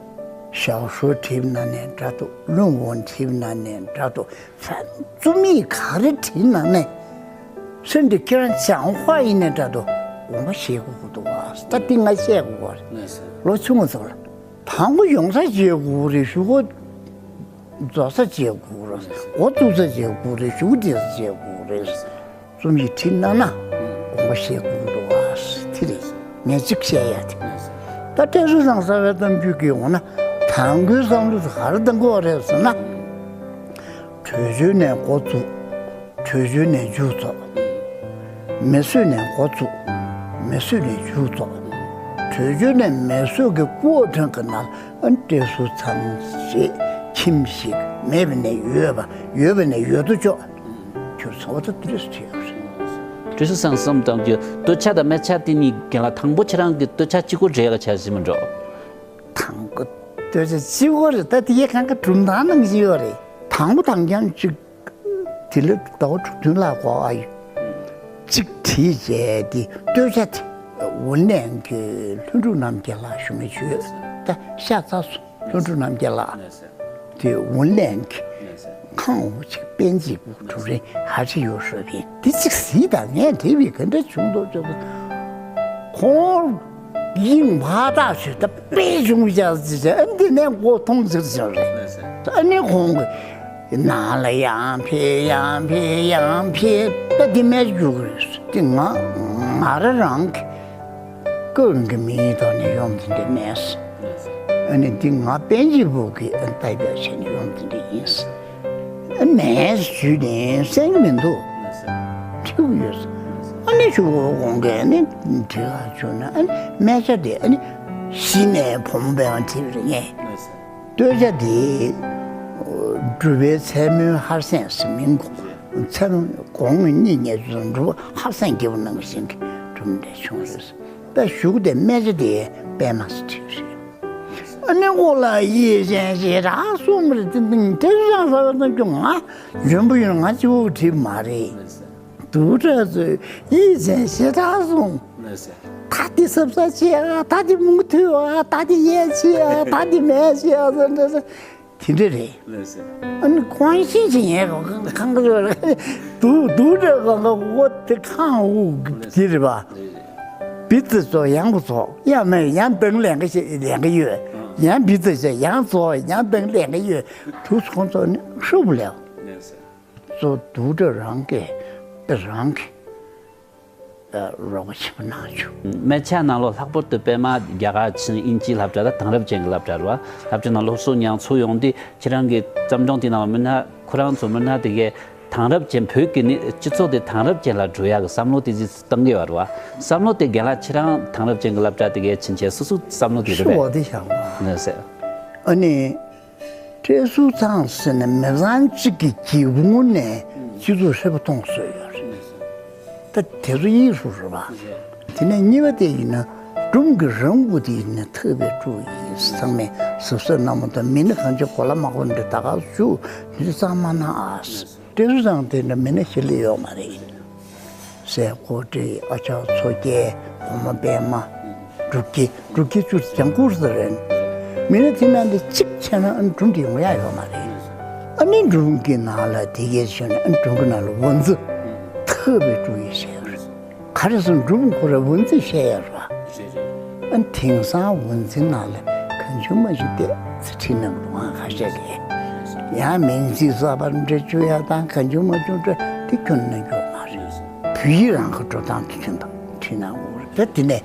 ཞབས་བྲོ་བྲིས་ན་ནས་འདྲ་འདུག། ལུང་བོ་བྲིས་ན་ནས་འདྲ་འདུག། ཧྥན་རྩོམ་ཡིག་ག་རེ་བྲིས་ན་ནས་སེམས་འདི་ཁྱེད་རང་བྱང་ཧྭ་ཡིན་ནས་འདྲ་འདུག། དགོངས་པ་བཞེས་དགོས་ཀྱི་འདུག་ག། ད་འདི་ང་བཤད་དགོས་རེད། ལོ་ཆུང་ངུ་ཚོ་ལ་དང་པོ་ཡོང་ས་བྱེད་དགོས་རེད། གཞུག་གུ་རྫོགས་ས་བྱེད་དགོས་རེད། འགོ་བཙུགས་ས་བྱེད་དགོས་རེད། གཞུག་གུ་འབྲས་ས་བྱེད་དགོས་རེད། རྩོམ་ཡིག་བྲིས་གནང་ན་དགོངས་པ་བཞེས་དགོས་འདུག་ཨ། དེ་རེད། ངས་གཅིག་བཤད་ཡ་དེ། ད་བཀྲས་ཟུར་བཟང་གསར་པའི་གཏམ་རྒྱུད་ཀྱི་འོག་ན་དང་པོའི་བསམ་བློ་དེ་ག་རེ་གཏང་དགོས་རེད་ཟེར་ན། གྲོས་ཆོད་ནས་འགོ་བཙུགས། གྲོས་ཆོད་ནས་མཇུག་རྫོགས། མི་གསོད་ནས་འགོ་བཙུགས། མི་གསོད་ནས་མཇུག་རྫོགས། གྲོས་ཆོད་ནས་མི་གསོད་ཀྱི་སྐུ་འོ་ཐོན་གྱི་ནང་ཨ་བཀྲས་ཟུར་བཟང་ཞེས་ ཁྱིམ་ཞིག་མེད་པ་ནས་ཡོད་པ། ཡོད་པ་ནས་ཡོད་དོ་ཅོག་ཁྱོད་ཚོ་ད་དེ་རེས་བྲིས་ཡོད་རེད། ཁྲི་ཟུར་ཚང་བསམ་གཏོང་རྒྱུ་སྟོད་ཆ་དང་སྨད་ཆ་དེ་གཉིས་རྒན་ལགས། དང་པོ་ཁྱེད་རང་གི་སྟོད་ཆ་གཅིག་པོ་བྲིས་ཡག་བྱས་ཟིན་མི་འགྲོ། དང་པོ་སྟོད་ཆ་གཅིག་པོ་རེད། ད་དེ་ཡི་གང་ག་གྲུབ་མཐའ་ནང་བཞིན་ཡོད་རེད། དང་པོ་དང་རྐྱང་གཅིག་དེ་ལས་ཟླ་བ་དྲུག་བདུན་ལྷག་འགོར་བ་ཡོད། གཅིག་བྲིས་རྗེས་དེ་སྟོད་ཆ་དེ་ཝུན་ལན་གྱི་ལྷུན་གྲུབ་རྣམ་རྒྱལ་ལགས་ཞུ་མི་བྱོས། ད་ཤ་ཚ་སོང་། ལྷུན་གྲུབ་རྣམ་རྒྱལ་ལགས་དེ་ཝུན་ལན་གྱི་ཁང་འུ་ཅིག་པན་ཅི་པུ་གྲུབ་རིན་ཧ་ཅི་ཡོད་ཧྲོ་བིན་དེ་གཅིག་གཟིགས་དང་། ངས་བྲིས་པའི་ག་འདྲ་བྱུང་འདུག་ཅོག་ཁོང་དབྱིངས་འཕར་ཐག་ཆོད། ད་དཔེ་བྱུང་བཞག་ཟེར་བྱས། ཨ་འདི་ནས་མགོ་མཐོང་ཟེར་ཟེར་རེད། ཨ་ནི་ཁོང་གིས་ནང་ལ་ཡང་ཕེབས་ཡང་ཕེབས་ཡང་ཕེབས། ད་འདི་མེད་རྒྱུ་གི་རེད། འདི་ང་ང་རང་རང་གི་ཀུན་གྱི་མིའི་ཐོག་ནས་ཡོང་གི་འདི་མེད། ཨ་ནི་འདི་ང་པན་ཅི་པུ་གི་ཨ་ཏའི་བྱས་ནས་ཡོང་གི་འདི་ཡིན། ཨ་མེད་ཞུས་ནས་གསན་གྱི་མི་འདུག་འཁྲིད་ཀྱི་ཡོད། ཨ་ནི་ཞུ་གོ་གོང་གས་ནི་འདི་ག་བྱུང་ན། ཨ་ནི་སྨད་ཆ་དེ་ཨ་ནི་གཞི་ནས་བུ་མོ་པའི་བ་འཁྲིད་རེད་ངས། སྟོད་ཆ་དེ་སྒྲུབ་པའི་མཚན་མོའི་ཧར་སེང་ཟེར་མིང་གོ། མཚན་མོ་དགོང་མོ་གཉིད་ཉལ་དུས་སྒྲུབ་པ་ཧར་སེང་རྒྱབ་ནང་བཞིན་གྱི་སྒྲུབ་འདྲ་བྱུང་རེད། ད་གཞུག་དེ་སྨད་ཆ་དེ་པད་མ་ཟེར་བྲིས་རེད། ཨ་ནི་ཁོ་ལ་ཡིད་ཅན་ཞེ་དྲག་གསུངས་པ་རེད། དེ་ནི་དེ་རང་ཟ་བ་ཙམ་གྱི་ང་འཇོན་པོ་ཡོད་ན་ང་གཅིག་པོ་བྲིས་མ་རེད། དུར་ཁྲོད་ཚོས་ཡིད་ཅན་ཞེ་དྲག་གསུངས། ད་འདི་གཟབ་གཟབ་བྱེད་ཨ། ད་འདི་མུ་མཐུད་ཨ། ད་འདི་ཡས་བྱེད་ཨ། ད་འདི་མས་བྱེད་ཨ་ཟེར་འདྲ་ཟེར། དེ་འདྲ་རེད། ཨ་ནི་གོང་བཞིན་བྱེད་ཡས་གང་ག་ཡོད་རེད། དུར་དུར་ཁྲོད་གང་ག་འོ་དེ་ཁང་དབུ་དེ་རེད་པ། བི་ཙི་ཙོ་ཡང་བུ་ཙོ་ཡང་མེད་ཡང་དང་ལེན་གི་ལེན་གི་ཡོད། ཡང་བི་ཙི་ཙོ་ཡང་ཙོ་ཡང་དང་ལེན་གི་ཡོད། དུ་ཁོང་ཚོ་ནི་ཧྲུལ་པོ་ལེའོ། གཙོ་དུར་ཁྲོད་རང་གི་རང་གི་རོགས་པ་ཆེན་པོ་གནང་བྱུང་། སྨད་ཆ་ནང་ལོགས་ལྷག་པར་དུ་པད་མ་རྒྱ་གར་ཆིན་དབྱིན་ཇིའི་སློབ་གྲྭ་དང་དེང་རབས་ཅན་གྱི་སློབ་གྲྭ་རེད་པ། སློབ་གྲྭ་ནང་སློབ་གསོ་མྱོང་ཚུལ་ཡོང་དུས་ཁྱེད་རང་གི་བརྩམས་སྒྲུང་དེ་ནང་མི་སྣ་ཁོ་རང་ཚོ་མི་སྣ་དེ་གས་དེང་རབས་ཅན་བོད་ཀྱི་ནི་སྤྱི་ཚོགས་དེ་དེང་རབས་ཅན་ལ་འགྲོ་ཡག་གི་བསམ་བློ་དེ་ཅིག་བཏང་གི་ཡོད་རེད་པ། བསམ་བློ་དེ་རྒན་ལགས་ཁྱེད་རང་དེང་རབས་ཅན་གྱི་སློབ་གྲྭ་དེ་གས་ཕྱིན་ཆད་སོ་སོའི་བསམ་བློ་དེ་རེད་ཤི་པས། བ་དེ་བཞག་པ། ནས་ཟེར། ཨ་ནི། བཀྲས་ཟུར་ཚང་ཟེར་ནས་མི་ཚང་གཅིག་གི་སྒེའུ་ཁུང་ནས་སྤྱི་ཚོགས་ཧྲིལ་པོ་མཐོང་སྲོལ་ཡོད་རེད། ད་དེ་ཚོ་ཡིག་གཟུགས་རེད་པ། དེ་ནས་གཉིས་པ་དེ་ཡིན་ན་སྒྲུང་གི་རང་མགོ་དེ་ཡིན་ན་ཐག་པས་དཀྲུགས་ཡིན། ཚང་མས་གཟབ་གཟབ་གནང་མ་ཐུབ། མི་ནི་གང་ཅི་གོ་ལ་མ་གོ་འདྲ་ད་ག་བཞུགས་འདི་གཙང་མ་གནང་ཨ། བཀྲས་ཟུར་ཚང་དེ་འདྲ་མི་སྣ་ཞིག་ལས་ཡོད་མ་རེད། སྲས་ཀོ་ཀྲི། ཨ་ཅག་མཚོ་རྒྱལ། གོང་མ་པད་མ། འབྲུག་རྒྱལ། འབྲུག་རྒྱལ་ཅུ་ལྗང་ཁུ་ཟེར་རེད། མི་སྣ་དེ་རྣམས་དེ་གཅིག་བྱས་ན་ཨ་ནི་སྒྲུང་འདི་ཡོང་ཡག་ཡོད་མ་རེད། ཨ་ནི་སྒྲུང་གི་ནང་ལ་དེ་གས་བྱུང་ན་ཨ་ནི་སྒྲུང་གི་ནང་ལ་ཝུན་ཙི་ཐག་པས་དཀྲུགས་ཡིན་བཤད་ཡོད་རེད། ག་རེ་ཟེར་ན་སྒྲུང་ཁོ་ར་ཝུན་ཙི་བཤད་ཡོད་རེད་པ། ཨ་དེང་སང་ཝུན་ཙི་ནང་ལ་གང་བྱུང་མང་བྱུང་བལྟས་ཚེ་ཁྲིད་གནང་འདུག་ཨང་ཁ་ཤས་ཀྱིས། ཡང་མིང་ཚིག་གསར་པ་འདྲ་བཅུག་ཡ་དང་གང་བྱུང་མང་བྱུང་འདྲ་དེ་ཁྱོན་ནས་འགྱོ་མ་རེད། བོད་ཡིག་རང་གི་འགྲོ་སྟངས་དེ་ཁྱོན་དང་ཁྲིད་གནང་དགོས་རེད། ད་དེ་ནས་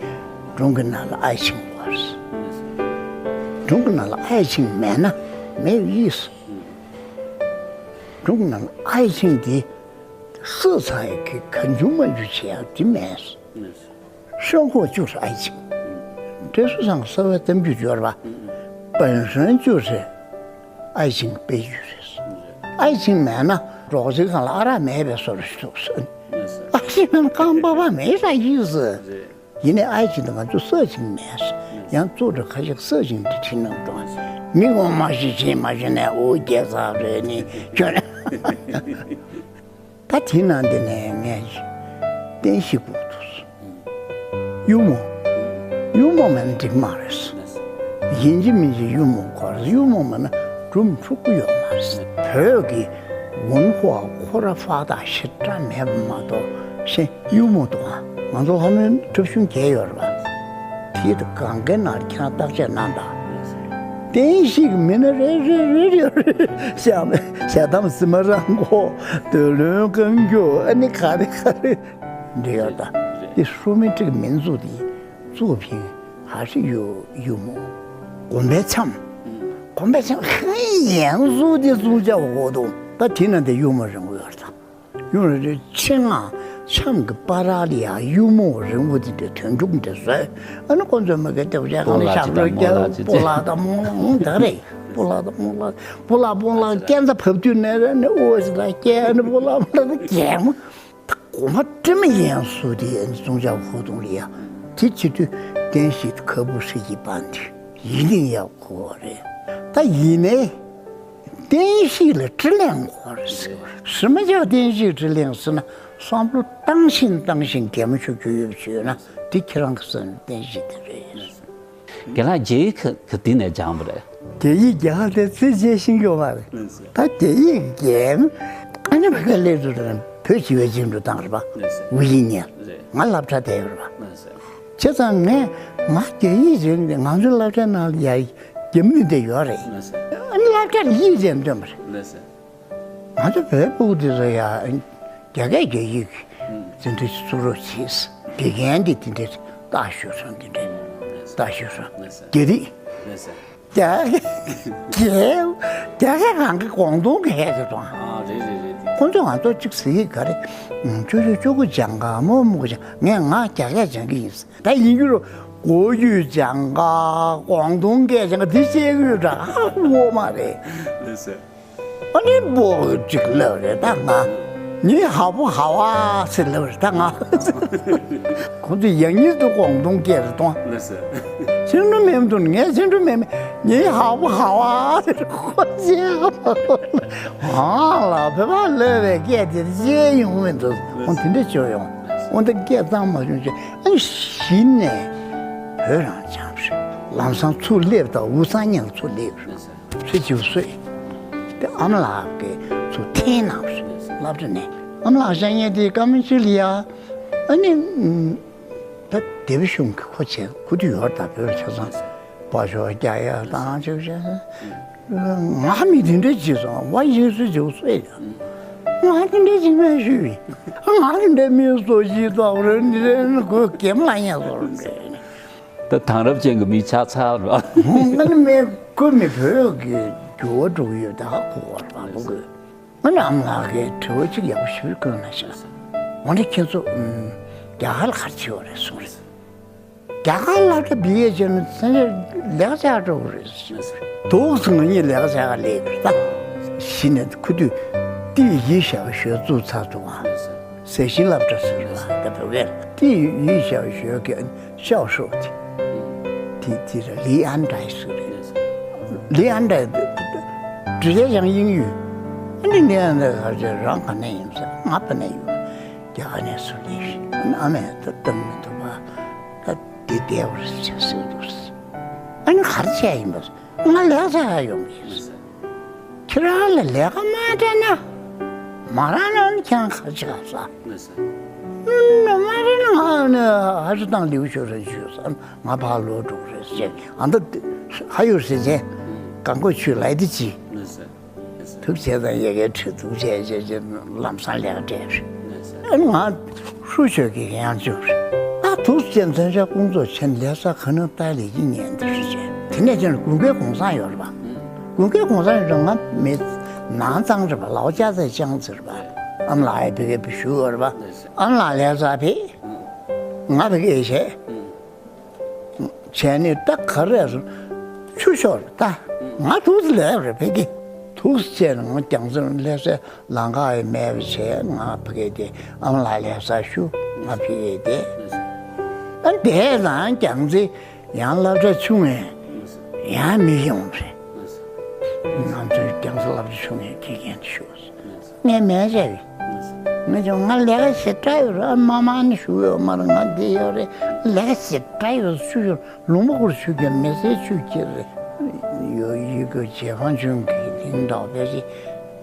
སྒྲུང་གི་ནང་ལ་ཨའི་ཆིང་དགོས་རེད། སྒྲུང་གི་ནང་ལ་ཨའི་ཆིང་མེད་ན་མེད་པའི་ཡིག་སྒྲུང་གི་ནང་ལ་ཨའི་ཆིང་དེ་སུ་ཚང་ཡི་གི་གང་བྱུང་མང་བྱུང་བྱེད་ཡ་དེ་མེད། 生活就是爱情。བཀྲས་ཟུར་ཚང་གསར་བའི་གཏམ་རྒྱུད་བརྗོད་པ། 本身就是爱情悲剧རེད། 爱情མེད་ན་རོགས་ཚིག་སྒང་ལ་ཨ་རག་མེད་པའི་བཟོ་འདྲ་ཞིག་འདུག་ཨ་ཆིང་མེད་ན་རྐང་པ་པ་མེད་ས་ཡིན་ཟེར། ཡིན་ནའི་ཨ་ཆིང་དང་ང་ཚོ་ས་ཆིང་མེད་ཟེར། ཡང་གཙོ་གྲས་ཁ་ཤས་ས་ཆིང་འདི་ཁྲིད་གནང་འདུག་མི་ངོ་མ་ཞིག་ཆིང་མ་ཆིང་ནས་འུ་རྒྱལ་ཚབ་རེད་ནི་ཁྱོད། ད་དེ་ནང་དེ་ནས་ངས་བསྟན་བཤིག་དགོས་འདུག་གཡུ་མོ། གཡུ་མོ་མེད་ན་འགྲིག་མ་རེད། ཡིན་གཅིག་མིན་གཅིག་གཡུ་མོ་དགོས་རེད། གཡུ་མོ་མེད་ན་སྒྲུང་འཁྲུག་གི་ཡོད་མ་རེད། བོད་ཀྱི་文化ཁོ་ར་发达ཞེ་དྲག་མེད་པ་མ་གཏོགས་གཞན་གཡུ་མོ་འདུག་ཨ། ང་ཚོ་ལྷ་མོའི་འཁྲབ་གཞུང་བརྒྱད་ཡོད་རེད་པ། དེ་དང་གང་གའི་ནང་ཁྱེད་རང་བརྟག་དཔྱད་གནང་དང་། བསྟན་བཤིག་མི་སྣ་རེ་རེ་རེ་རེ་རེ་ཞྭ་ཞྭ་དམར་སི་མ་ར་མགོ། འདོད་ལྷུན་རྐང་རྒྱུག་ཨ་ནི་ག་རེ་ག་རེ་འདྲ་ཡོད་ད། དེ་说明这个民族的作品还是有幽默。དགོན་པའི་འཆམ། དགོན་པའི་འཆམ་很严肃的宗教活动。ད་དེ་ན་དེ་幽默人物ཡོད་ད། ཡོང་རེ་རེ་ཆེད་མངགས་འཆམ་གྱི་བར་ལ་ཡང་གཡུ་མོ་རིང་པོ་དེ་འདྲའི་དོན་གྲུབ་འདྲ་བཟོས། ཨ་ནི་ཁོ་ཚོས་མི་སྒེར་སྡེ་བ་ཅན་གང་ལ་ཞབས་བྲོ་རྒྱག་སྤོ་ལགས་དང་མོ་ལགས་དེ་རེད། སྤོ་ལགས་དང་སྤོ་ལགས་སྤོ་ལགས་སྤོ་ལགས་སྐས་འཛེག་བབས་དུས་ནས་ར་ནི་ཨོ་ཞིག་ལ་སྐད་ནི་སྤོ་ལགས་སྤོ་ལགས་དང་གད་མོ། ད་གོང་མ་དྲི་མ་ཡན་སུ་དེ་ཙུང་ཅ་ཧོ་ཏུང་ལི་ཡ། དེ་བྱེད་དུས་བསྟན་བཤིག་ཁ་བུ་ཧྲི་ཀྱི་པ་འདི་ཡིན་ནི་ཡག་གོ་རེད། ད་ཡིན་ནའི་བསྟན་བཤིག་ལ་དྲིན་ལན་གོ་རེད་ཟེར་བ་རེད། རི་མ་ཆག་བསྟན་བཤིག་དྲིན་ལན་ཟེར་ན་བསམ་བློ་བཏང་བཞིན་བཏང་བཞིན་གད་མོ་ཤོར་རྒྱུ་ཡོད་པ་བྱོས་ན་དེ་ཁྱེད་རང་གི་བསམ་བློ་བསྟན་བཤིག་དེ་རེད། རྒན་ལགས་རྒྱ་ཡིག་ག་ག་དུས་ནས་སྦྱངས་པ་རེད། རྒྱ་ཡིག་རྒྱག་དེ་ཚེ་རྗེས་ཤིང་ཡོད་མ་རེད། ལགས་སོ། ད་རྒྱ་ཡིག་རྒན་ཨ་ནི་ཕ་གི་ལས་དུ་དང་བོད་སྤྱི་བའི་སྤྱི་འགྲོ་བཏང་རེད་པ། ལགས་སོ། ཝི་ཡིག་ཉན། རེད། ང་སློབ་གྲྭ་བསྡད་ཡོད་རེད་པ། ལགས་སོ། བྱས་ཙང་ངས་ང་རྒྱ་ཡིག་རེད་ང་ཚོའི་སློབ་གྲྭའི་ནང་ལ་ཡ་རྒྱ་མི་དེ་ཡོད་རེད། ལགས་སོ། ཨ་ནི་སློབ་གྲྭ་ལ་ཡིག་རྒྱག་འདོན་པ་རེད། ལགས་སོ། ང་ཚོ་བོད་ཕྲུག་དེ་ཚོ་ཡ་རྒྱ་སྐད་རྒྱ་ཡིག་དེ་འདྲ་ཞིག་བཙུགས་རོགས་བྱེད། དགེ་རྒན་དེ་དེ་འདྲ་ལྟ་ཞུ་སོང་དེ་འདྲ་ལྟ་ཞུ་སོང་རྒྱ་རིགས། རྒྱ་རྒྱ་རྒྱ་སྐད་རང་གི་ཀོང་ཏུང་གི་ཧད་དེ་དང་། ཁོང་ཚོ་ང་ཚོ་གཅིག་ཟེར་གི་ག་རེ་ཅོ་ཅོ་ཅོ་གུ་ཅང་ག་མོ་མོ་གུ་ཅང་ངས་ང་རྒྱ་སྐད་སྦྱང་གི་ཡིན། ད་ཡིན་རྒྱུ་རུ་གོ་ཡུལ་ཅང་ག་ཀོང་ཏུང་སྐད་ཅང་ག་འདི་བཤད་གི་ཡོད་འདྲ་ཨ་ཁུ་འོ་མ་རེད། ཨ་ནི་འབོ་གཅིག་ལབ་རེད་ད་ང་། ཉི་ཧ་བུ་ཧ་བ་ཟེར་ལབ་རེད་ད་ང་། ཁོང་ཚོ་ཡང་ཉིད་དུ་ཀོང་ཏུང་སྐད་རེད་དོ། ལགས་སོ། ཚིག་འབྲུ་མེད་མདོག་ངས་ཚིག་འབྲུ་མེད་མེད་ཉི་ཧ་བུ་ཧ་བ་ཟེར་ཁོ་ཚོས་ཨང་ལ་བོད་པ་ལབ་པའི་སྐད་དེ་བཤད་ཡོང་མི་འདུག་ཁོང་དེ་འདྲ་བྱོས་ཡོང་། འོན་ཏེ་སྐད་གཙང་མ་བྱུང་ཞེས་ཨ་ནི་གཞི་ནས་བོད་རང་སྦྱངས་རེད། ལམ་སང་ཚུར་སླེབས་དང་འུ་ཚང་གཉིས་ལ་ཚུར་སླེབས་རེད། ཚེ་ཆུ་སོས། དེ་ཨ་མ་ལགས་ཀྱིས་ཚུར་འཐེན་གནང་རེད་སློབ་གྲྭ་ནས། ཨ་མ་ལགས་ཤ་ཉེ་དེ་བཀའ་མོལ་ཅིག་ལ་ཡ། ཨ་ནི། ད་སྡེ་པ་གཞུང་གི་ཁོ་བྱས་ཁུ་དུ་ཡོར་དང་བོད་ཆ་ཚང་། དཔའ་ཤོག་རྒྱ་ཡ་དང་ཆོས་བྱས། ང་མི་དེ་འདྲ་བྱས་སོང་བ་ཡིན་སུ་བྱེད་སོ་ཡ། ང་དེ་འདྲ་བྱེད་མ་ཞུས་བས། ང་དེ་འདྲ་མི་སོ་ཞིག་ཏོག་རེ་འདི་རེ་ནི་ཁོས་གེམ་ལ་ཉལ་སོང་རེད། ད་དེང་རབས་ཅན་གྱི་མི་ཆགས་ཚར་བ། ང་ནི་མི་ཁོ་མི་བོད་ཀྱི་འགྱུར་བ་འགྲོ་གི་ཡོད་ད་གོ་བར་བ་ལོ་གི། ང་ནི་ཨ་མ་ལགས་ཀྱི་དྲི་བ་གཅིག་ཡག་པོ་ཞིག་བཀོད་གནང་ཤག་འོ་ན་ཁྱེད་ཚོ་རྒྱ་གར་ལ་ག་རེ་བྱེད་པ་རེད་གསུངས་རེད། རྒྱ་གར་སློབ་གྲྭ་བི་ཨེ་བྱས་ནས་ཚན་རིག་ལས་ཀ་བྱ་འགྲོ་གི་རེད། དུག་སེ་ང་གཉིས་ལས་ཀ་བྱ་ག་སླེབས་པ་རེད་ད། གཞི་ནས་ཁུ་དུས་ཏི་ཡི་ཞབས་ཞུ་བཙུགས་ཚར་འདུག་ཨ། ཟས་ཞིང་སློབ་གྲྭ་ཟེར་བ་ད་བོད་སྐད་ལ་ཏི་ཡི་ཞབས་ཞུ་གི་ཞའོ་ཧྲོ་དེ། དེ་དེ་ར་ལི་ཨན་ཏྲའི་ཟེར་རེད། ལི་ཨན་ཏྲའི་འབྲི་ཆ་ཡང་དབྱིན་ཡུལ། ཨ་ནི་ལི་ཨན་ཏྲའི་ཁ་ཆེ་རང་ག་ནས་ཡིན་ཟེར་ང་ཕ་ནས་ཡོད། རྒྱ་གར་ནས་སུ་ལེགས་ཤིག་ཨ་ནི་ཨ་མས་ད་བཏང་མི་ཐུབ་པ་ད་དེ་བསྡད་པ་རེད་ཟེར་ཟེར་འདུག་ཨ་ནི་ག་རེ་བྱས་ཡིན་པ། ང་ལས་ཀ་བྱ་ཡ་ཡོང་གི་ཡིན། ཁྱེད་རང་ལ་ལས་ཀ་མ་སྤྲད་ན། མ་རག་ན་ནི་ཁྱེད་རང་ཁ་ཆེ་ག་ས། ནི་མ་རེད་ན་ང་ནི་ཧ་ཅི་བཏང་ལེའུ་ཤོད་རེད་ཤོད་ས་ང་ཕར་ལོག་འགྲོ་གི་རེད་ཟེར་ཨ་མདའ་ཧ་ཡོད་ཟེར་བྱས། གང་གོ་ཆུ་ལ་དེ་ཅི། ཐུགས་རྗེ་དང་ཡ་གིའི་ཁྲི་ཐུགས་རྗེ་རྗེ་རྗེ་ལམ་སང་ལས་ཀ་སྤྲད་རེད། ཨ་ནི་ང་ཧྲུའུ་ཆོས་ཀྱི་ཡང་བཅུག་རེད། ད་ཐུགས་རྗེ་མཚན་ཆ་ཀུང་ཙོ་ཆེན་ལས་ས་ག་ནང་ལྟར་ལས་ཀྱི་ཉན་དེ་རེད་ཅེ། དེ་ནས་ཅན་དགུན་ཁའི་གུང་སེང་ཡོད་རེད་པ། དགུན་ཁའི་གུང་སེང་ཡོད་རེད་ང་མི་ནང་གཙང་རེད་པ་ལའོ་ཅ་ཚའི་ཅང་ཚེ་རེད་པ། ཨ་མ་ལགས་ཡ་བི་གེ་བི་ཞུ་ཡོད་རེད་པ། ཨ་མ་ལགས་ལས་ས་ཕེ། ང་བི་གེ་བྱས། བྱས་ནས་ད་ག་རེ་རེད། ཆུ་ཤོར་ད། ང་ཐུགས་སུ་ལས་རེད་བེ་གི། ཐུགས་སུ་བྱས་ནས་ང་རྒྱང་སྲིང་ལས་སའི་ལམ་ཁ་ཡི་མེད་པ་བྱས་ང་བེ་གི་དེ་ཨ་མ་ལགས་ལས་ས་ཞུ་ང་བེ་གི་དེ། ཨ་དེ་དང་རྒྱང་སྲིང་ཡང་སློབ་གྲྭ་ཆུང་ངེ་ཡང་མི་ཡོང་རེད། ང་ཚོའི་རྒྱང་སྲིང་སློབ་གྲྭ་ཆུང་ངེ་དགེ་རྒན་དེ་ཞུ། ངས་མེད་བྱས་ཡིན། ངས་ཀྱང་ང་ལས་ཀ་ཞེ་དྲག་ཡོད་རེད་ཨ་མ་མ་ནི་ཞུ་ཡོད་མ་རེད་ང་འདི་ཡོད་རེད་ལས་ཀ་ཞེ་དྲག་ཡོད་ཆུ་ཡོད་ལུང་པ་སྐོར་ཆུ་རྒྱ་མེ་སའི་ཆུ་ཁྱེར་རེད། ཡོད་ཡི་གེ་解放军གི་དིང་དག་པའི་རི་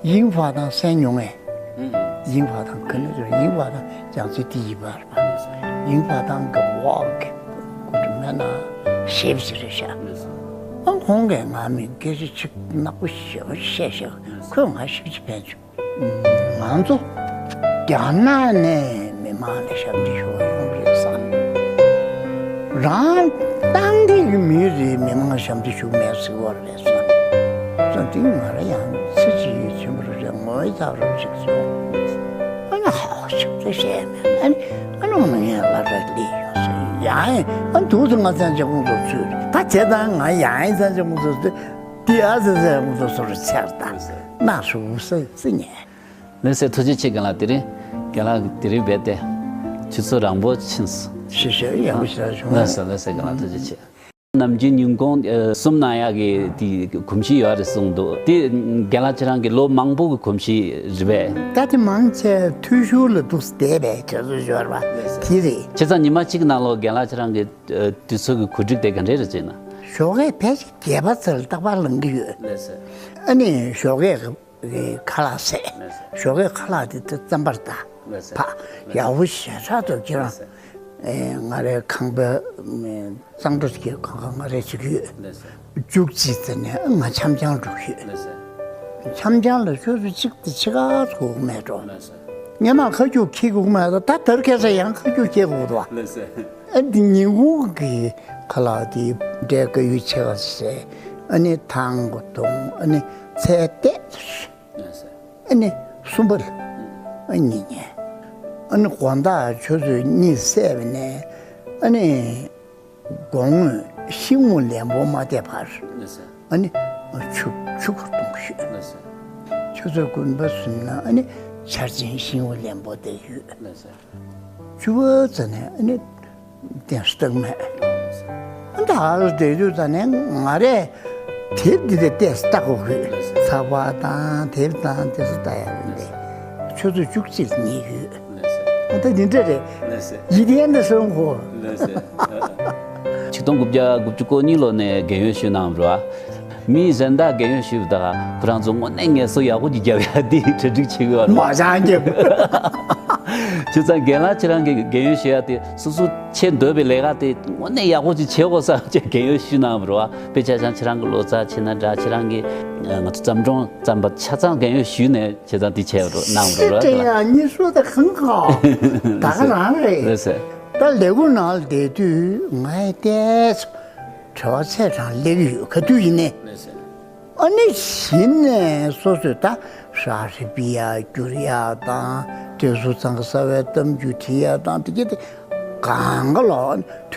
དབྱིན་ཕ་དང་སན་ཉུང་ངས། དབྱིན་ཕ་དང་ག་ནི་རེད་དབྱིན་ཕ་དང་རྒྱང་སྲིང་དེ་ཡི་བར་དབྱིན་ཕ་དང་གི་འོག་གི་ཀུ་ཏུ་མེ་ན་ཞེབ་ཞིག་རེད་ཤག་ཨ་ཁོང་གིས་ང་མི་སྐད་ཆ་ཅིག་ནག་པོ་ཞེ་པོ་བཤད་ཤག་ཁོས་ང་ཞེ་པོ་ཅིག་ཕན་བྱུང་། ང་ཚོ་རྒྱ་ནག་ནས་མི་མང་ལ་ཞབས་འདེགས་ཞུ་བ་ཡོང་གི་རེད་བསམ། རང་ཏང་ཏིག་གི་མི་རེད་མི་མང་ཞབས་འདེགས་ཞུ་མེད་ཟེར་བ་རེད་བསམ། བསམ་དེ་ང་རང་ཡང་ཚེ་གཅིག་ཡིད་ཆེན་པོ་རེད་ངོ་ཡི་ཚ་རོགས་ཅིག་སོང་། ཨ་ནི་ཧ་ཧ་ཞབས་འདེགས་བྱས་མེད་ཨ་ནི་ཨ་ནི་ང་ཡང་སློབ་གྲྭ་སླེབས་ཡོང་ཟེར་ཡང་ཨ་ནི་དུས་སུ་ང་ཚན་ཆེ་ཁོང་ཚོ་ཚུད་རེད་ད་བྱས་ཙང་ང་ཡང་ཚན་ཆེ་ཁོང་ཚོ་ཚུད། དེ་ཨ་ཙི་ཙི་ངོ་ཚོ་སོར་ཚར་ད་ན་སུ་སི་སི་ཉེ། ལེ་སེ་ཐུགས་རྗེ་ཆེ། རྒན་ལགས་དེ་རིང་རྒན་ལགས་དེ་རིང་བས་ཏེ་ཆུ་ཚོད་རང་པོ་ཕྱིན་སོང་། ཞེས་ཞེས་ཡག་པོ་ཞིག་བྱུང་། ལེ་སེ་ལེ་སེ་རྒན་ལགས་ཐུགས་རྗེ་ཆེ། ནམ་རྒྱུན་ཉིན་གུང་ཨ་གསུམ་ན་ཡག་གི་དེ་གོམས་གཤིས་ཡོད་རེད་གསུངས་འདུག་དེ་རྒན་ལགས་ཁྱེད་རང་གི་ལོ་མང་པོ་གི་གོམས་གཤིས་རེད་པས། ད་དེ་མང་ཆེ་འཐུས་ཤོར་ལ་འདུག་བསྡད་པའི་དུས་ཚོད་ཡོད་རེད་པ། དེ་རེད། བྱས་ཙང་ཉི་མ་གཅིག་ནང་ལོགས་རྒན་ལགས་ཁྱེད་རང་གི་ཨ་དུས་ཚོད་ཀྱི་གོ་སྒྲིག་དེ་ག་འདྲས་རེད་ཅེ་ན། ཞོགས་ཀས་ཕལ་ཆེར་བརྒྱད་པ་ཙམ་ལ་རྟག་པར་ལངས་ཀྱི་ཡོད། ལགས་སོ། ཨ་ནི་ཞོགས་ཀས་ཁ་ལག་བཟས། ལགས་སོ། ཞོགས་ཀས་ཁ་ལག་དེ་རྩམ་པར་ད། ལགས་སོ། ཕ། ཡག་པོ་ཞེ་དྲག་འདུག་ཁྱེད་རང་། ལགས་སོ། ཨེ་ང་རའི་ཁང་པའི་གཙང་སྦྲ་གི་ཁང་ཁང་ང་རའི་བྱེད་ཀྱི་ཡོད། ལགས་སོ། བཅུ་གཅིག་ཙམ་ནས་ང་འཆམ་འཆམ་འགྲོ་གི་ཡོད། ལགས་སོ། འཆམ་འཆམ་ལ་ཆུ་ཚོད་གཅིག་དང་ཕྱེད་ཀ་ཙམ་འགོར་མེད་འགྲོ། ལགས་སོ། སྔོན་མ་ཁ་རྒྱུག་འཁྱེར་དགོས་མེད་ད། ད་དར་ཁ་ས་ཡང་ཁ་རྒྱུག་འཁྱེར་དགོས་འདུག་ལགས་སོ། ཨ་འདི་ཉིན་གུང་གི་ཁ་ལག་དེ་འབྲས་དཀར་ཡོལ་ཕྱེད་ཀ་བཟས། ཨ་ནི་ཐང་གོ་བཏུང་། ཨ་ནི་ཚལ་བལྟས། ཨ་ནི་གསུམ་པ་ལ་ཨ་གཉིད་ཉལ། ཨ་ནི་དགོང་དག་ཆུ་ཚོད་གཉིས་བསྲེས་པ་ནས་ཨ་ནི་དགོང་དགོང་ཤིང་མོ་ལན་པོ་མ་བལྟས་བར། ཨ་ནི་ཆུ་ཆུ་ཁར་གཏོང་ཤོད། ཆུ་ཚོད་དགུ་པ་ཟིན་ན་ཨ་ནི་ཆར་ཅན་ཤིང་མོ་ལན་པོ་བལྟས་ཡོད། བཅུ་པ་ཙམ་ནས་ཨ་ནི་གདན་སྟག་མེད། ཨ་ད་ཨ་རུ་བསྡད་དུས་ཙམ་ནས་ང་རས་དེབ་འདི་དེ་ལྟས་ལྟ་དགོས་གི། ཚགས་པར་དང་དེབ་དང་དེ་ཚོ་ལྟ་ཡ་རེད་འདི། ཆུ་ཚོད་བཅུ་གཅིག་ཉལ་ཡོད། ཨ་ད་འདི་འདྲ་རེད། ཡིད་ཡན་དུ་སོང་གོ། ཆིག་སྟོང་དགུ་བརྒྱ་དགུ་བཅུ་གོ་གཉིས་ལོ་ནས་རྒན་ཡོལ་ཞུས་གནང་བ་རེད་བ། མི་གཞན་དག་རྒན་ཡོལ་ཞུས་པ་དང་ཁོ་རང་ཚོ་དངོས་གནས་ངལ་གསོ་ཡག་པོ་ཅིག་བརྒྱབ་ཡ་འདི་གྲ་སྒྲིག་བྱེད་དགོས་པ་རེད་བ། མ་ཅང་རྒྱབ། བྱས་ཙང་རྒན་ལགས་ཁྱེད་རང་གིས་རྒན་ཡོལ་ཞུ་ཡ་དེ་སོ་སོ་བྱེད་འདོད་པའི་ལས་ཀ་དེ་དངོས་གནས་ཡག་པོ་ཅིག་བྱེད་དགོས་བསམ་བྱས་རྒན་ཡོལ་ཞུས་གནང་བ་རེད་བ། དཔེ་ཆ་ཆང་ཁྱེད་རང་གི་ལོ་ཙཱ་བྱས་ན་འདྲ། ཁྱེད་རང་གིས་ང་ཚོ་བརྩམས་སྒྲུང་བརྩམས་པ་ཆ་ཚང་རྒན་ཡོལ་ཞུས་ནས་བྱས་ཙང་འདི་བྱས་པ་རེད་གནང་བ་རེད་བ། ཡ་གཉིས་སུ་ད་གང་ག་ད་ག་རང་རེད། རེད་ཟེར། ད་ལས་ཁུངས་ནང་ལ་བསྡད་དུས་ང་ཡི་ཏོག་ཙམ་བྲེལ་བ་ཚ་གྲང་སླེབས་ཡོད། ག་དུས་ཡིན་ནའི། ཨ་ནི་གཞི་ནས་སོ་སོས་ད་ཧྲ་ཧྲི་པི་ཡ་བསྒྱུར་ཡ་དང་། དེ་སུ་ཚང་གི་གསར་བའི་གཏམ་རྒྱུད་བྲིས་ཡ་དང་། དེ་གྱད་དེ་གང་ག་ལོག་